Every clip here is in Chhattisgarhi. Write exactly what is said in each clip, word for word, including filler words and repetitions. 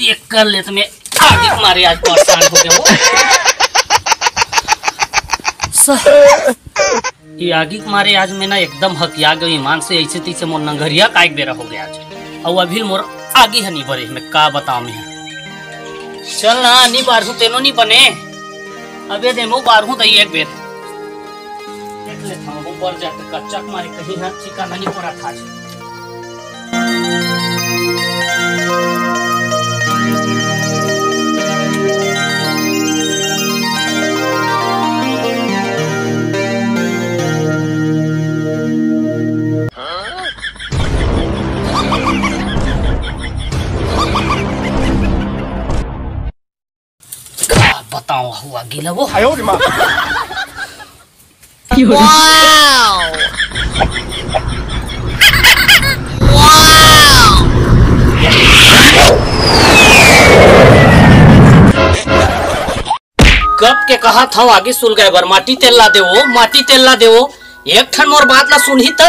देख कर ले तुम्हें आगे के मारे आज परेशान हो गया वो। स-, ये आगे के मारे आज मैं ना एकदम हकिया गयो ईमान से, ऐसे तैसे मोर नंगरिया का एक बेरा हो गया आज। और अभी मोर आगे है नहीं बरे, मैं का बताऊं मैं। चल ना, नहीं बारहू तेनो नहीं बने। अबे दे मो बारहू दई एक बेर। देख ले था वो बर जाते कच्चा के मारे कहीं हाथ ठिकाना नहीं पड़ा था आज। का बताओ हुआ गिला वो। कब के कहा था आगे सुलगाए बर माटी तेल ला देवो, माटी तेल ला देवो। एक ठन मोर बात ला सुनही त।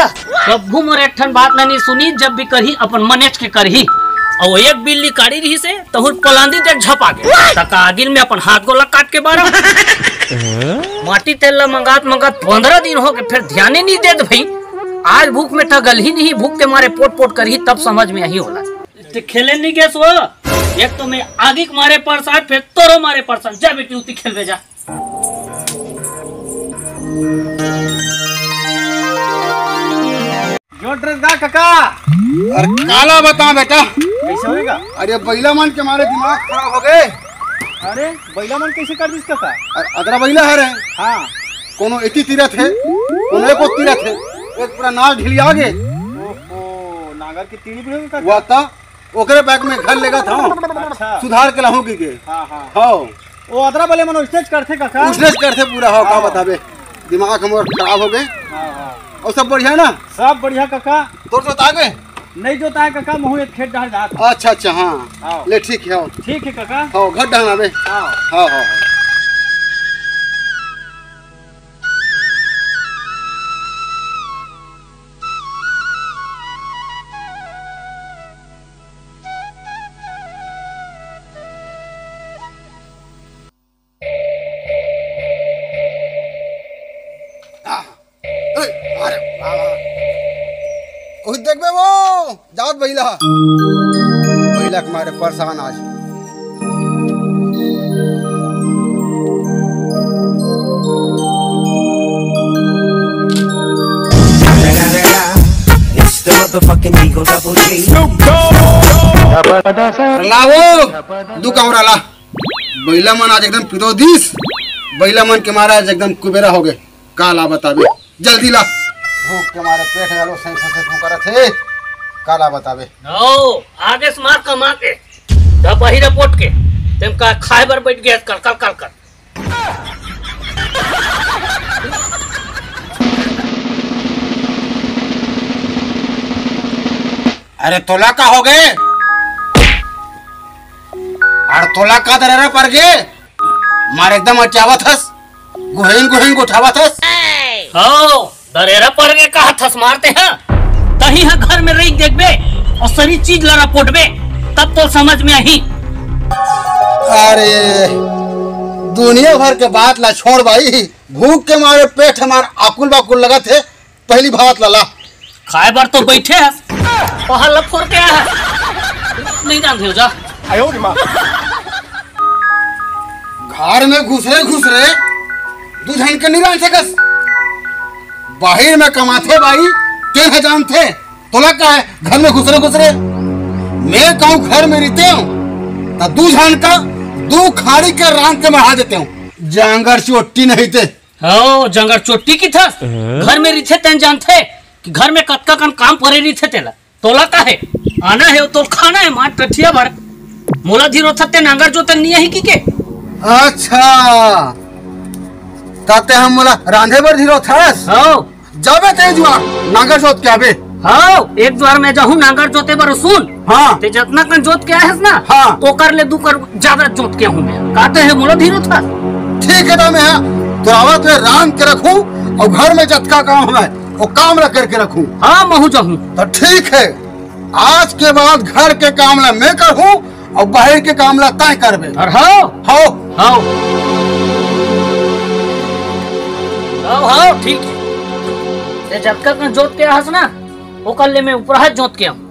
कभू मोर एक ठन बात ला नहीं सुनी, जब भी करही अपन मनेच के करही। अउ एक बिल्ली काड़ी रही से तहुर पलांदी देख झपा गे। तका आगिल में अपन हाथ गोला काट के बारा। माटी तेल ला मंगात मंगात पंद्रह दिन हो गए, फिर ध्यान ही नहीं देत भाई। आज भूख में ठगल ही नहीं, भूख के मारे पोट पोट करही तब समझ में आही होला। ते खेले नहीं गेस वो। एक तो मैं आगे के मारे परेशान, फिर तोरो मारे परेशान। जा बेटी उती खेलबे जा। जोर ड्रेस गा काका। अरे काला बता बेटा। कैसे होएगा? अरे बैला मन के मारे दिमाग खराब हो गए। अरे बैला मन कैसे कर दिस काका? अरे अदरा बैला है रे। हाँ। कोनो एती तीरत है, कोनो एको तीरत है। एक पूरा नाल ढिलिया गे। ओहो, नागर के तीरी भी होगी काका? हुआ था, ओकरे बैग में घर लेगा था। अच्छा। सुधार के लाहूं की के। हाँ, हाँ। हाँ। ओ अदरा बले मन स्टेज करथे काका। स्टेज करथे पूरा हो, का हाँ। बताबे। दिमाग हमर खराब हो गए। हाँ, हाँ। और सब बढ़िया ना? सब बढ़िया काका। तोर जोत आ गए? नहीं जोत आए काका, महू एक खेत डाल जात। अच्छा, अच्छा, हाँ। हाँ। ले ठीक है, आओ। ठीक है काका। हाँ, घर डाल आवे। हाँ। हाँ, हाँ, हाँ। आह, ए, अरे, वाह, वाह। ओही देखबे वो, जात बैला। बैला के मारे परेशान आज। It's the motherfucking Eagle Double G. लाओ, दू कौड़ा ला। बैला मन आज एकदम पिरो दिस। बैला मन के मारे आज एकदम कुबेरा हो गए। का ला बताबे, जल्दी ला। भूख के मारे पेट घलो सही फंसे तू करत हे। का ला बताबे। नो, आगे से मार कमा के। द बहिरा पोट के। तेम का खाए बर बैठ गया कल, कल, कल, कल। अरे तोला का हो गए? अरे तोला का दरेरा पर गे? मार एकदम अचावत हस, गुहेन गुहेन गोठावत हस। हो, दरेरा पर गे कहा थस मारते हैं। तही हा घर में रही देखबे और सरी चीज ला रपोटबे, तब तो समझ में आही। अरे दुनिया भर के बात ला छोड़ भाई, भूख के मारे पेट हमार आकुल बाकुल लगत है। पहली भात ला ला। खाए बर तो बैठे हस, पहाड़ ला फोड़ के आए हस। नहीं जानते हो जा। घर में घुसरे घुसरे दू झन के नहीं रांध सकस। बाहिर में कमाथे बाई, तेन ह जानथे। तोला का है घर में घुसरे घुसरे? मैं कहूँ घर में रहते हूँ तो दू झन का दू खाड़ी के रांध के बढ़ा देते हूँ। जांगर चोट्टी नहीं ते। हो, जंगर चोट्टी की थस। घर में रिथे तेन जानथे कि घर में कतका कन काम परे रिथे तेला। तोला का है? आना है, तोल खाना है, मार टठिया भर। मोला धीरो थस ते नांगर जोतन नहीं आही की के? अच्छा, ताते हम मोला रांधे बर धीरो थस? हो। जाबे ते जुआ, नांगर जोत के आबे। हाँ, एक द्वार में जाहूँ नांगर जोते बर सुन। हाँ। ते जतना कन जोत के आए हस ना, हाँ। ओकर ले दू कर ज्यादा जोत के हूँ मैं। काते है मोला धीरो थस। ठीक है, तो मैं हाँ, तो आवत में रांध के रखूँ और घर में जतका काम है, वो काम ला करके रखूँ। हाँ, महू जाहूँ। तो ठीक है, आज के बाद घर के काम ला मैं करूँ अउ बाहिर के काम ला तैं करबे। अउ हव? हव। हव। हव, हव, ठीक हे। तें जतका कन जोत के आहस ना, ओकर ले मैं उपराहा जोत के आहूं।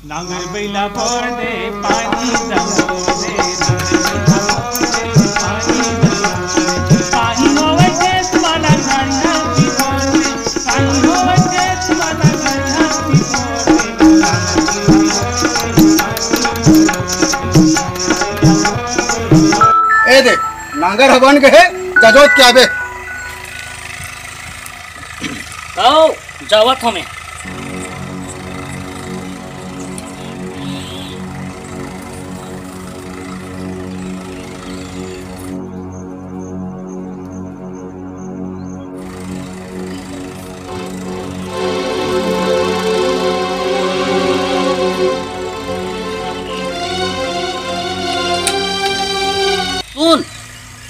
नांगर बइला बोर दे, पानी दबोर दे, नांगर बइला बोर दे, पानी दबोर दे, पानी होवे खेत वाला घाटा पिबोर दे, पानी होवे खेत वाला घाटा पिबोर दे। ए देख, नांगर ह बन गे हे, जा जोत के आबे। आओ, जावत हंव मैं। सुन,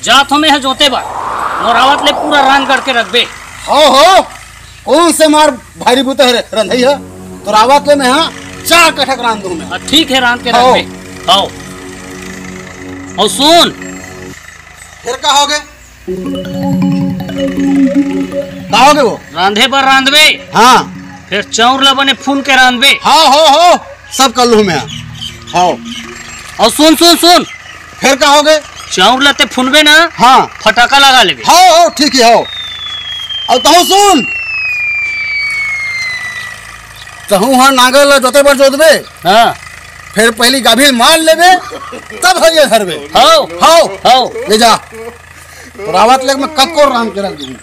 जात हंव मैं ह जोते बर, मोर आवत ले पूरा रांध गढ़ के रखबे। हव, हव, कोन से मार भारी बुता हे रे, रंधई ह? तोर आवत ले मैं ह चार कठक रांध दूं मैं। हाँ, ठीक हे, रांध के हव। रखबे। हव। अउ सुन। फेर का होगे? का होगे वो? रांधे बर रांधबे। हाँ। फेर चाउर ला बने फून के रांधबे। हव, हव, हव, सब कर लूं मैं। हव। अउ सुन, सुन, सुन। फेर का होगे? चाउर ला तें फुनबे ना, हाँ। फटाका लगा लेबे। हव, हव, ठीक हे, हव। अउ तहूं सुन, तहूं ह नांगर ला जोते बर जोतबे, हाँ। फेर पहिली गाभिल मार लेबे, तब हरिया धरबे। हव। हव। हव। ले जा। तोर आवत ले मैं कतको रांध के रख दूं।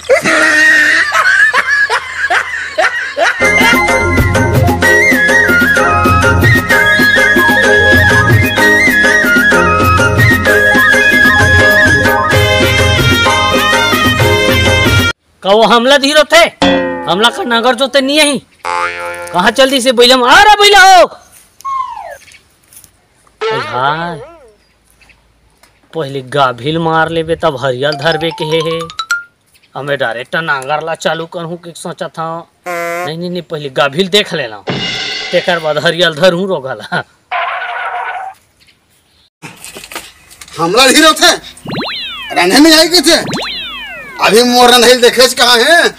का वो हमला धीर होथे? हमला का नांगर जोते नइ आही? कहाँ चल दिस हे बइला मन? आ रे बइला हो। ए भाई, पहिली गाभिल मार लेबे, तब हरिया ल धरबे केहे हे। अब मैं direct नांगर ला चालू करहूं कि सोचत हंव। नहीं, नहीं, नहीं, पहिली गाभिल देख लेना, तेकर बाद हरिया ल धरहूं रोगहा ला। हमला धीर होथे, रांधे नइ आही कहिथे। अभी मोर रंधई ल देखेच कहाँ हे,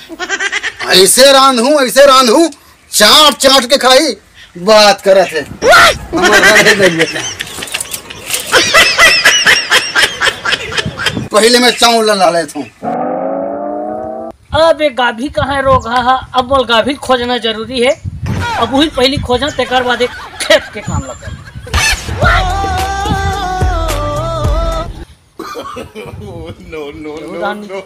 अइसे रांधहूं, अइसे रांधहूं, चाट चाट के खाही, बात करत हे। हमर घर हे नहीं बेटा। पहिले मैं चाउर ला ला लेथंव। अब ये गाभी कहाँ हे रोगहा? अब मोला गाभी खोजना जरूरी हे। अब उही पहिली खोजंव, तेकर बाद एक खेत के काम ला करंव। No, no, no, no।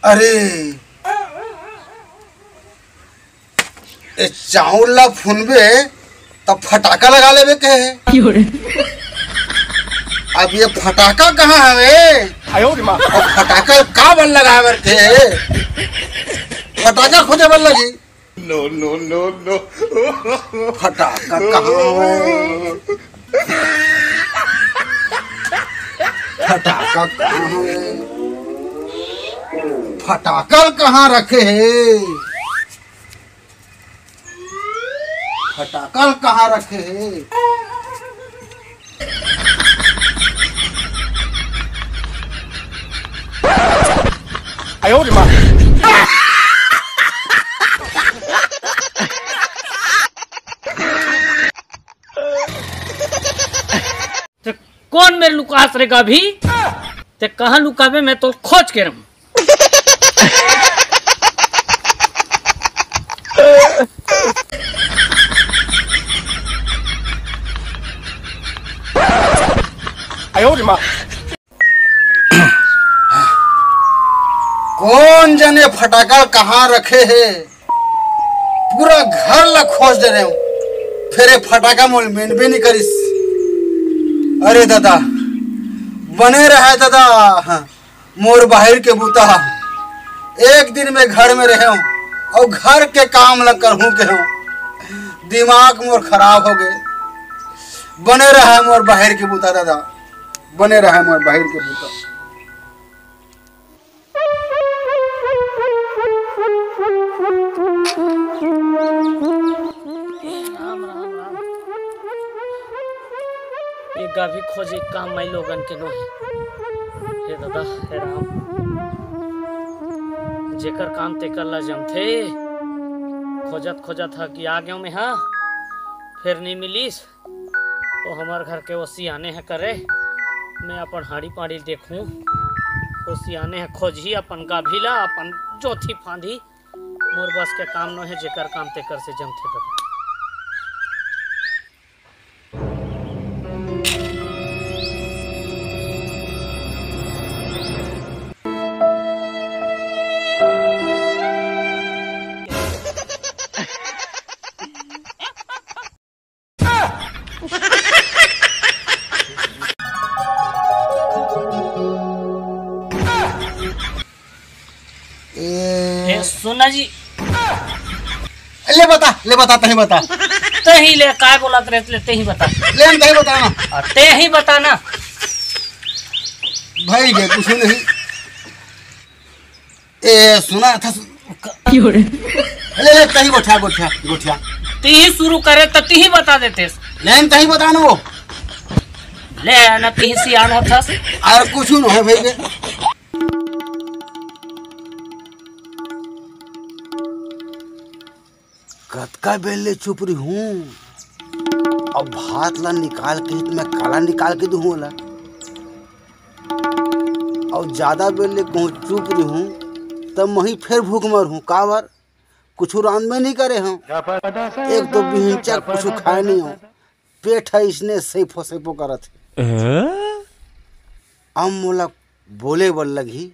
अरे, ए चाउर ला फुनबे त फटाका लगा लेबे कहे। अब ये फटाका कहाँ हवे? अउ फटाका काबर लगाए बर कहे? फटाका खोजे बर लगी। No, no, no, no। फटाका कहाँ हवे? फटाका कहाँ हवे? फटाका कहाँ रखे हे? फटाका कहाँ रखे हे? कौन मेर लुकास रे गाभी? ते कहाँ लुकाबे, मैं तो खोज के रहूं। कौन जने फटाका कहाँ रखे हे, पूरा घर ला खोज डरेंव, फेर ये फटाका मोला मिलबे नइ करिस। अरे दादा, बने रहय दादा, मोर बाहिर के बूता। एक दिन मैं घर में रहेंव अउ घर के काम ला करहूं कहेंव, दिमाग मोर खराब होगे। बने रहय मोर बाहिर के बूता दादा, बने रहय मोर बाहिर के बूता। राम, राम, राम। ये गाभी खोजे काम माई लोगन के नोहे। हे दादा, हे राम। जेकर काम तेकर ला जमथे। खोजत खोजत ह कि आ गेंव मैं हा, फेर नइ मिलिस। ओ हमर घर के ओ सियाने ह करे, मैं अपन हाड़ी पाड़ी देखूं। ओ सियाने ह खोजही अपन गाभी ला, अपन जोथी फांदी। मोर बस के काम नोहे, जेकर काम तेकर से जमथे तब। ए, ए, सुन ना जी। ले बता, ले बता, तहीं बता। तहीं ले, काय बोलत रहे, ले, तहीं बता। ले, हम तहीं बता ना। आ, तहीं बता ना। भाई के कुछ नहीं। ए, सुना था सु-, क-, ले, ले, तहीं गोठिया, गोठिया, गोठिया। तहीं शुरू करे त तहीं बता देते। ले, हम तहीं बता ना वो। ले, ना तहीं सियान होथस। अरे, कुछ नहीं है भाई के। कतका बेर ले चुप रहिहूं? अब भात ला निकाल के ही त मैं काला निकाल के दूहूं ओला। अउ जादा बेर ले कहूं चुप रहिहूं, त मही फेर भूख मरहूं। काबर? कुछु रांधबे नइ करे हंव। एक तो बिहिंचा कुछु खाय नइ हंव। पेट ह इसने सैफो सैफो करत हे। अब मोला बोले बर लगही,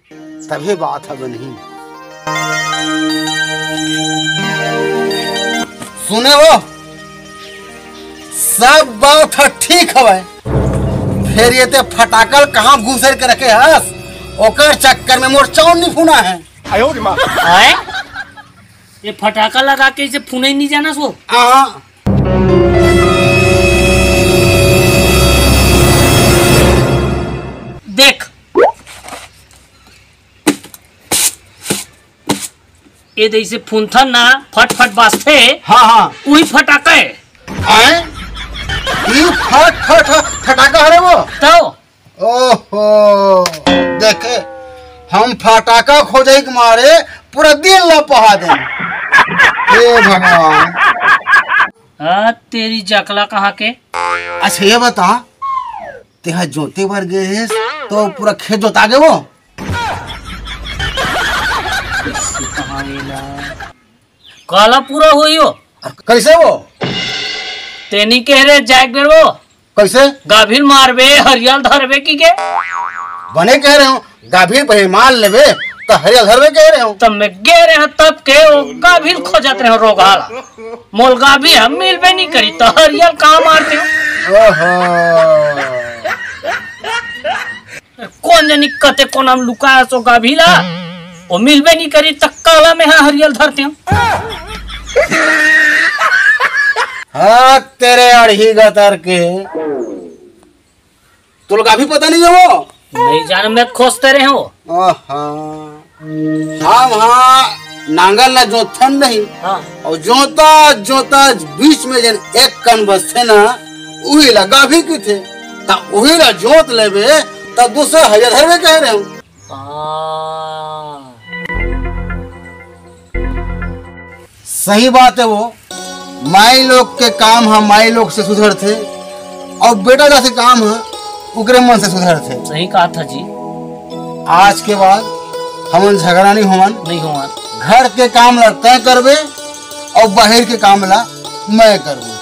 तभे बात ह बनही। सुने वो, सब बात ह ठीक हवय, फेर ये ते फटाका ल कहाँ घुसेर के रखे हस, ओकर चक्कर में मोर चाउर नइ फुना हे। आय? ये फटाका लगा के इसे फुनई नइ जानस वो? हाँ। देख, ये जइसे फुनथन ना, फट फट बाजथे, हाँ, हाँ। उही फटाका हे। आय? ई फट फट फटाका हरे वो? तो? ओहो, देखे, हम फटाका खोजे के मारे पूरा दिन ला पहा देन। हे भगवान। आ, तेरी जकला कहाँ के? अच्छा, ये बता, तेहा जोते बर गे हेस, तो पूरा खेत जोता गे वो? काला पूरा होई हो? अरे, कैसे वो? तेनी कह रहे जाए बेर वो? कैसे? गाभिल मारबे, हरियल धरबे की के? बने कह रहे हो, गाभिल पहले मार लेबे, तो हरियल धरबे कह रहे हो। तब मैं गे रहे हो, तब के वो गाभिल खोजत रहे हो रोगहाला। मोल गाभी हम मिलबे नहीं करी, तो हरियल कहाँ मारते हो? ओहो। कोन जनी कते कोना म लुकाय सो गाभी ला, ओ मिलबे नी करी, त काला में हा हरियल धरते हो। हाँ, तेरे अड़ही गतर के, तोला गाभी पता नहीं है वो? नहीं जाने, मैं खोजते रहे हो। आहा। हम हा नांगर ला जोतथन नहीं। हाँ। अउ जोतत जोतत बीच में जेन एक कन बचथे ना, उही ला गाभी कहिथे। त उही ला जोत लेबे, त दूसरा हरिया धरबे कहे रहे हो। हाँ। सही बात है वो, माई लोग के काम ह माई लोग से सुधरथे, अउ बेटा दास के काम ह ओकरे मन से सुधरथे। सही कहा था जी। आज के बाद हमन झगड़ा नहीं होवन। नहीं होवन। घर के काम ला तय करबे और बाहर के काम ला मैं करबो।